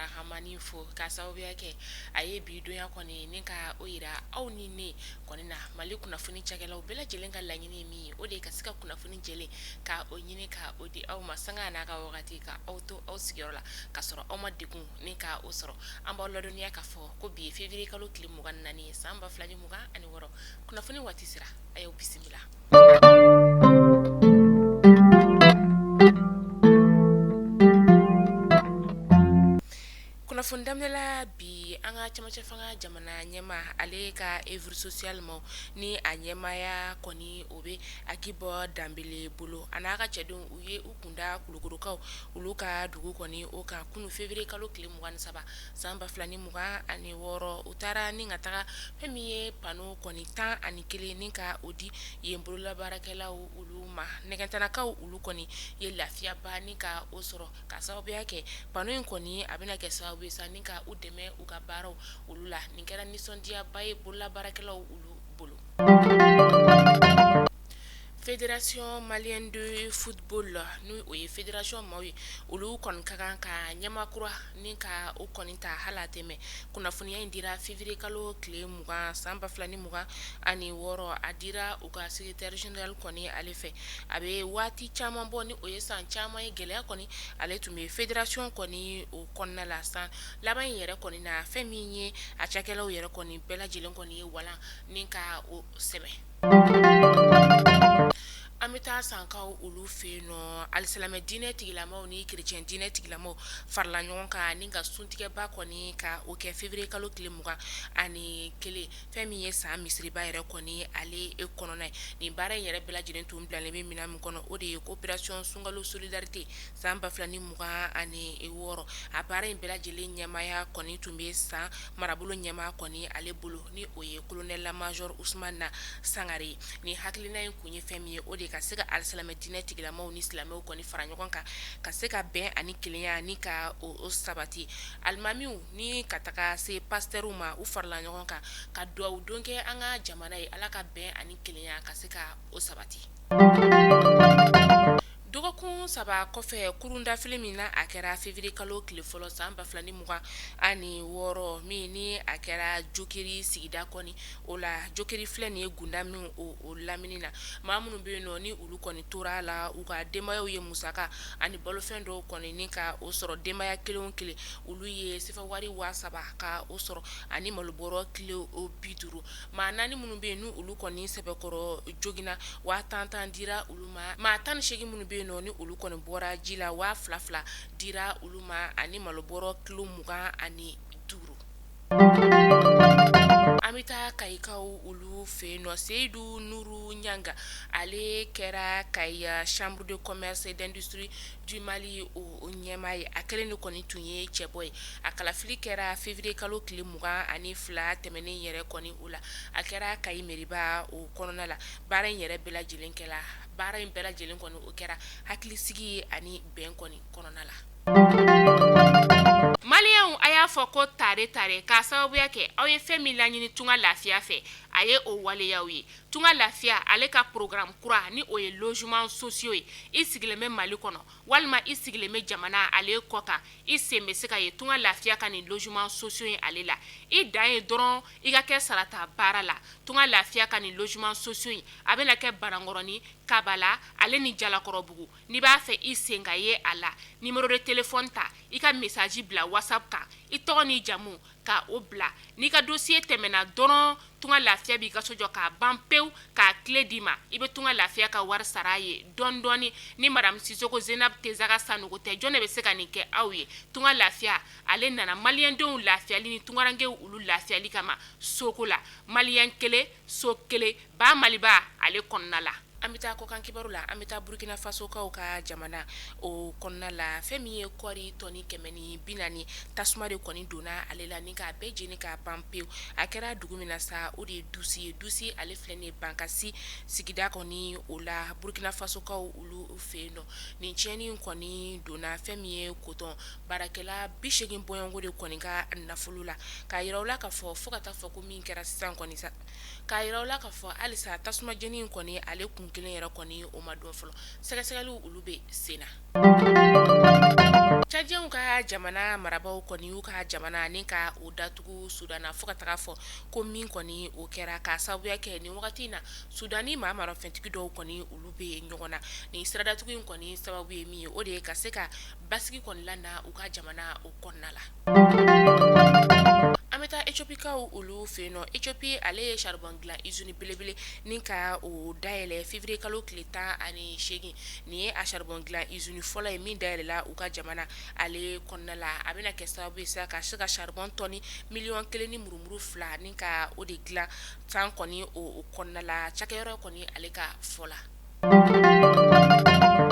Arahamani fo ka sababuya kɛ a ye bi donya kɔni ni ka o yira aw ni ne kɔni na. Mali kunnafoni cakɛlaw bɛɛ lajɛlen ka laɲini ye min ye, o de ye ka se ka kunnafoni jɛlen ka o ɲini ka o di aw ma sanga n'a ka wagati, ka aw to aw sigiyɔrɔ la ka sɔrɔ aw ma degun ni ka o sɔrɔ. An b'aw ladɔnniya k'a fɔ ko bi ye février kalo tile 24 ye san 2026. Kunnafoni waati sera, a y'aw bisimila. Kunnafoni daminɛ la bi, an ka cɛmancɛ fanga jamana ɲɛmaa ale ka œuvre sociale ma ni a ɲɛmaaya kɔni o bɛ Agibu Danbele bolo, a n'a ka cɛdenw u ye u kunda Kulukorokaw olu ka dugu kɔni o kan kunun février kalo tile 23 san 2026. U taara ni ka taga fɛn min ye panneau kɔni 11 ni ka o di yen bololabaarakɛlaw olu ma. Nɛgɛntanakaw olu kɔni ye lafiyaba ni ka o sɔrɔ ka sababuya kɛ panneau in kɔni a bɛna kɛ sababu ye sa ni ka u dɛmɛ u ka baaraw olu la. Nin kɛra nisɔndiyaba ye bololabaarakɛlaw olu bolo. Fédération malienne de football n'o o ye fédération maaw ye, olu kɔni ka kan ka ɲɛmaa kura ni ka o kɔni ta hali a tɛ mɛn. Kunnafoniya in dira février kalo tile 20 san 2026. A dira u ka secrétaire général kɔni ale fɛ. A bɛ waati caman bɔ, ni o ye san caman ye, gɛlɛya kɔni ale tun bɛ fédération kɔni o kɔnɔna la. San laban in yɛrɛ kɔni na, fɛn min ye a cakɛlaw yɛrɛ kɔni bɛɛ lajɛlen kɔni ye walan ni ka o sɛmɛ. An bɛ taa sankaw olu fɛ yen nɔ. Alisilamɛ diinɛ tigilamaw ni chrétien diinɛ tigilamaw farala ɲɔgɔn kan ni ka suntigɛba kɔni ka o kɛ février kalo tile 21, fɛn min ye san misiriba yɛrɛ kɔni ale kɔnɔna ye. Nin baara in yɛrɛ bɛɛ lajɛlen tun bilalen bɛ minɛn min kɔnɔ, o de ye opération sunkalo solidarité san 2026. A baara in bɛɛ lajɛlen ɲɛmaaya kɔni tun bɛ san marabolo ɲɛmaa kɔni ale bolo, ni o ye colonel major Usumana Sangare ye. Ni hakilina in kun ye fɛn min ye, o de ka se ka alisilamɛ diinɛ tigilamaw ni silamɛw kɔni fara ɲɔgɔn kan ka se ka bɛn ani kelenya ni ka o sabati. Alimamiw ni ka taga se pasitɛriw ma, u farala ɲɔgɔn kan ka dugawu don kɛ an ka jamana ye, Ala ka bɛn ani kelenya ka se ka o sabati. Dɔgɔkun saba kɔfɛ, kurundafili min na a kɛra février kalo tile fɔlɔ san 2026, min ni a kɛra Jokeri sigida kɔni o la. Jokeri filɛ nin ye gunda min o lamini na, maa minnu bɛ yen nɔ ni olu kɔni tora a la, u ka denbayaw ye musaka ani balofɛn dɔw kɔni ni ka o sɔrɔ. Denbaya kelen o kelen, olu ye sefa wari 3000 ka o sɔrɔ ani malobɔrɔ kilo 50. Maa naani minnu bɛ yen ni olu kɔni sɛbɛkɔrɔ joginna, 10,000 tan dira olu ma. Maa 18 minnu bɛ yen nɔ ni olu kɔni bɔra ji la, 2000 fila dira olu ma ani malobɔrɔ kilo 25. An bɛ taa Kayikaw olu fɛ yen nɔ. Seyidu Nuru Ɲanga, ale kɛra Kayi chambre de commerce et d'industrie du Mali o ɲɛmaa ye. A kelen de kɔni tun ye cɛbɔ ye. A kalafili kɛra février kalo tile 22 tɛmɛnen yɛrɛ kɔni o la. A kɛra Kayi meriba o kɔnɔna la. Baara in yɛrɛ bɛɛ lajɛlen kɛla, baara in bɛɛ lajɛlen kɔni o kɛra hakilisigi ani bɛn kɔni kɔnɔna la. Maliyɛnw, a y'a fɔ ko tare tare k'a sababuya kɛ aw ye fɛn min laɲini Tunga Lafiya fɛ, a ye o waleyaw ye. Tunga Lafiya ale ka programme kura, ni o ye logements sociaux ye. I sigilen bɛ Mali kɔnɔ walima i sigilen bɛ jamana ale kɔ kan, i sen bɛ se ka ye Tunga Lafiya ka nin logements sociaux in ale la. I dan ye dɔrɔn i ka kɛ sarata baara la. Tunga Lafiya ka nin logements sociaux in a bɛna kɛ Banankɔrɔni, Kabala ale ni Jalakɔrɔbugu. N'i b'a fɛ i sen ka ye a la, numéro de téléphone ta, i ka message bila WhatsApp kan, i tɔgɔ n'i jamu ka o bila. N'i ka dossier tɛmɛna dɔrɔn, Tunga Lafiya b'i ka so jɔ k'a ban pewu k'a clé d'i ma. I bɛ Tunga Lafiya ka wari sara a ye dɔɔni dɔɔni. Ni madame Sisoko Zenab Tezaga Sanogo tɛ, jɔn de bɛ se ka nin kɛ aw ye? Tunga Lafiya ale nana maliyɛndenw lafiyali ni tungarankew olu lafiyali kama soko la. Maliyɛn kelen, so kelen, ba Maliba ale kɔnɔna la. An bɛ taa kɔkan kibaru la. An bɛ taa Burukina Fasokaw ka jamana o kɔnɔna la. Fɛn min ye kɔɔri tɔni 140, tasuma de kɔni donna ale la ni k'a bɛɛ jeni k'a ban pewu. A kɛra dugu min na sa, o de ye Dusi ye. Dusi ale filɛ nin ye Bankasi sigida kɔni o la, Burukina Fasokaw olu fɛ yen nɔ. Nin tiɲɛni kɔni donna fɛn min ye kotɔn baarakɛla 80 bɔɲɔgɔnko de kɔni ka nafolo la. K'a yira u la k'a fɔ fo ka taa fɔ ko min kɛra sisan kɔni sa, k'a yira u la k'a fɔ halisa tasuma jeni in kɔni ale kun kelen yɛrɛ kɔni o ma dɔn fɔlɔ. Sɛgɛsɛgɛliw olu bɛ sen na. Tchadienw ka jamana marabaaw kɔni y'u ka jamana ni ka o datugu Sudan na fo ka taga fɔ ko min kɔni o kɛra k'a sababuya kɛ nin wagati in na Sudan ni maa marafɛntigi dɔw kɔni olu bɛ ɲɔgɔn na. Nin siradatugu in kɔni sababu ye min ye, o de ye ka se ka basigi kɔni lana u ka jamana o kɔnɔna la. An bɛ taa Ethiopikaw olu fɛ yen nɔ. Ethiopie ale ye charbon dilan usine belebele ni ka o dayɛlɛ février kalo tile 18. Nin ye a charbon dilan usine fɔlɔ ye min dayɛlɛla u ka jamana ale kɔnɔna la. A bɛna kɛ sababu ye sa ka se ka charbon tɔni 1,2 miliyɔn ni ka o de dilan san kɔni o kɔnɔna la, cakɛyɔrɔ kɔni ale ka fɔ la.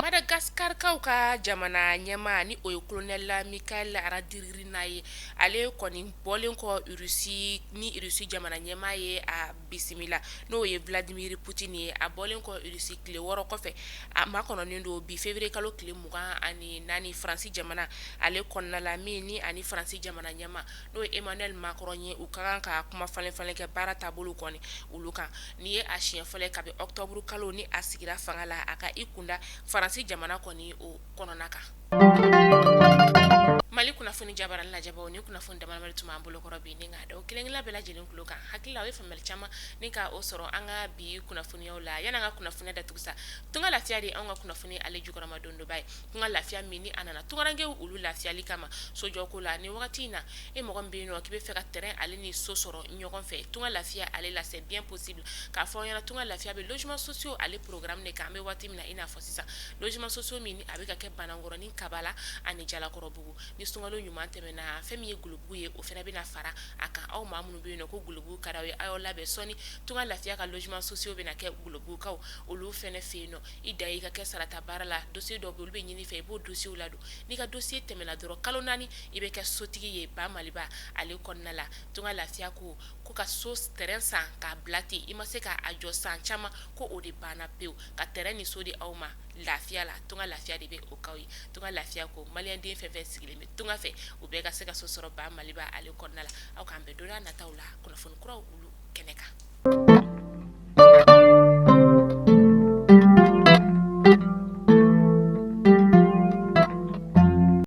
Madagascarkaw ka jamana ɲɛmaa ni o ye colonel Michael Randrianirina ye, ale kɔni bɔlen kɔ Russie ni Russie jamana ɲɛmaa ye a bisimila, n'o ye Vladimir Poutine ye. A bɔlen kɔ Russie tile 6 kɔfɛ, a makɔnɔnen don bi février kalo tile 24 Faransi jamana ale kɔnɔna la, min ni ani Faransi jamana ɲɛmaa n'o ye Emmanuel Macron ye, u ka kan ka kuma falen falen kɛ baara taabolo kɔni olu kan. Nin ye a siɲɛ fɔlɔ ye kabi octobre kalo ni a sigira fanga la, a ka i kunda Faransi jamana kɔni o kɔnɔna kan. Mali kunnafoni jabarani lajɛbaw, ni kunnafoni damadama tun b'an bolokɔrɔ bi, ni k'a da kelenkelen bɛɛ lajɛlen tulo kan. Hakili la, o ye faamuyali caman ni ka o sɔrɔ an ka bi kunnafoniyaw la. Yanni an ka kunnafoniya datugu sa, Tunga Lafiya de anw ka kunnafoni ale jukɔrɔma dondoba ye. Tunga Lafiya min ni a nana tungarankew olu lafiyali kama sojɔko la ni wagati in na, e mɔgɔ min bɛ yen nɔ k'i bɛ fɛ ka terrain ale ni so sɔrɔ ɲɔgɔn fɛ, Tunga Lafiya ale la c'est bien possible. K'a fɔ aw ɲɛna, Tunga Lafiya bɛ logement sociaux ale programme de kan an bɛ waati min na i n'a fɔ sisan. Logement sociaux min a bɛ ka kɛ Banankɔrɔni, Kabala ani Jalakɔrɔbugu. Ni sunkalo ɲuman tɛmɛna, fɛn min ye Golobugu ye, o fana bɛna fara a kan. Aw maa minnu bɛ yen nɔ ko Golobugu ka d'aw ye, aw y'aw labɛn sɔɔni, Tunga Lafiya ka logement sociaux bɛna kɛ Golobugukaw olu fana fɛ yen nɔ. I da i ka kɛ sarata baara la, dossier dɔw bɛ olu bɛ ɲini fɛ, i b'o dossier ladon. N'i ka dossier tɛmɛna dɔrɔn, kalo 4 i bɛ kɛ sotigi ye ba Maliba ale kɔnɔna la. Tunga Lafiya ko ko ka so terrain san k'a bila ten, i ma se k'a jɔ san caman, ko o de banna pewu. Ka terrain ni so di aw ma lafiya la, Tunga Lafiya de bɛ o k'aw ye. Tunga Lafiya ko maliyɛnden fɛn fɛn sigilen bɛ tunga fɛ, u bɛɛ ka se ka so sɔrɔ ba Maliba ale kɔnɔna la. Aw k'an bɛn don nataw la kunnafoni kuraw olu kɛnɛ kan.